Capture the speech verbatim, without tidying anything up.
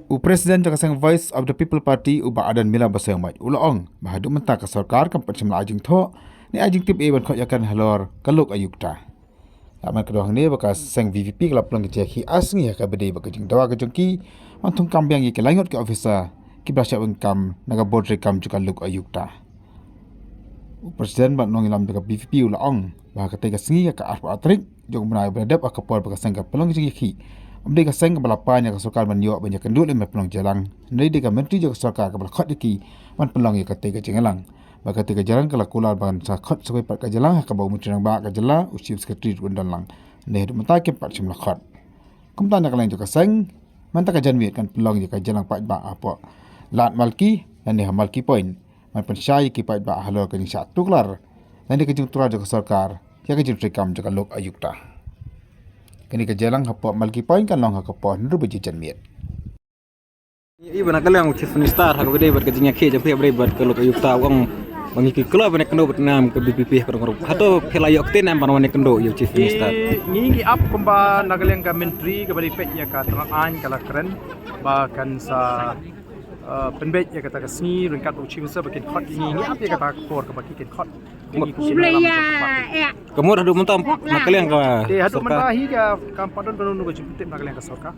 U President jong ka seng Voice of the People Party, u Bah Ardent Miller Basaiawmoit, u la ong ba haduh mynta ka sorkar kam pat shym la ai jingthoh ne ai jingtip ei ban khot ïakren halor ka Lok Ayukta. Ïa man ka daw hangne ba ka seng V P P ka la pynlong ka jingïakhih ar sngi ha kaba ïadei bad ka jingdawa ka jong ki ban thungkam biang ïa ki laingut ki officer kiba la shah ban kam na ka bor treikam jong ka Lok Ayukta. U President bad nongïalam jong ka V P P u la ong ba ha katei ka sngi, ka arphew ar tarik jong u bnai ba la dep, ha ka por ba ka seng ka pynlong ka jingïakhih, ym dei ka seng kaba la pan ïa ka sorkar ban ïoh ban ïakynduh lem ban pynlong jingïalang, hynrei dei ka myntri jong ka sorkar kaba la khot ïa ki ban pynlong ïa katei ka jingïalang. Ba katei ka jingïalang ka la kular ban sa khot sa kawei pat ka jingïalang ha kaba u Myntri Rangbah ka jylla, u Chief Secretary, un don lang. Hynrei haduh mynta kim pat shym la khot. Kumta na ka liang jong ka seng, mynta ka janmiet kan pynlong ïa ka jingïalang paidbah hapoh Lad Malki lane ha Malki Point ban pynshai ïa ki paidbah halor ka jingshah tuklar lane ka jingtuklar jong ka sorkar ïa ka jingtreikam jong ka Lok Ayukta. Kane ka jingïalang hapoh Malki Point kan long ha ka por hynriew baje janmiet. Ïa, ba na ka liang u Chief Minister ha kaba ïadei bad ka jingïakhih jong phi ha kaba ïadei bad ka Lok Ayukta, u ong ba ngi ki kloi ban ïakynduh bad nam ka V P P ha ka rong ruh. Hato phi la ïoh ktien em ban wan ïakynduh ïa u Chief Minister? Ngi, ngi ap kumba na ka liang ka myntri kaba ïadei peit ïa ka tnat aiñ ka la kren ba kan sa, eh, pynbeit ïa kata ka sngi ryngkat u Chief Minister ba kin khot ïa ngi, ngi ap ïa kata ka por kaba ki kin khot ïa ngi. Ka mut haduh mynta na ka liang ka sorkar, te haduh mynta hi ka kam pat don kano kano ka jingtip na ka liang ka sorkar.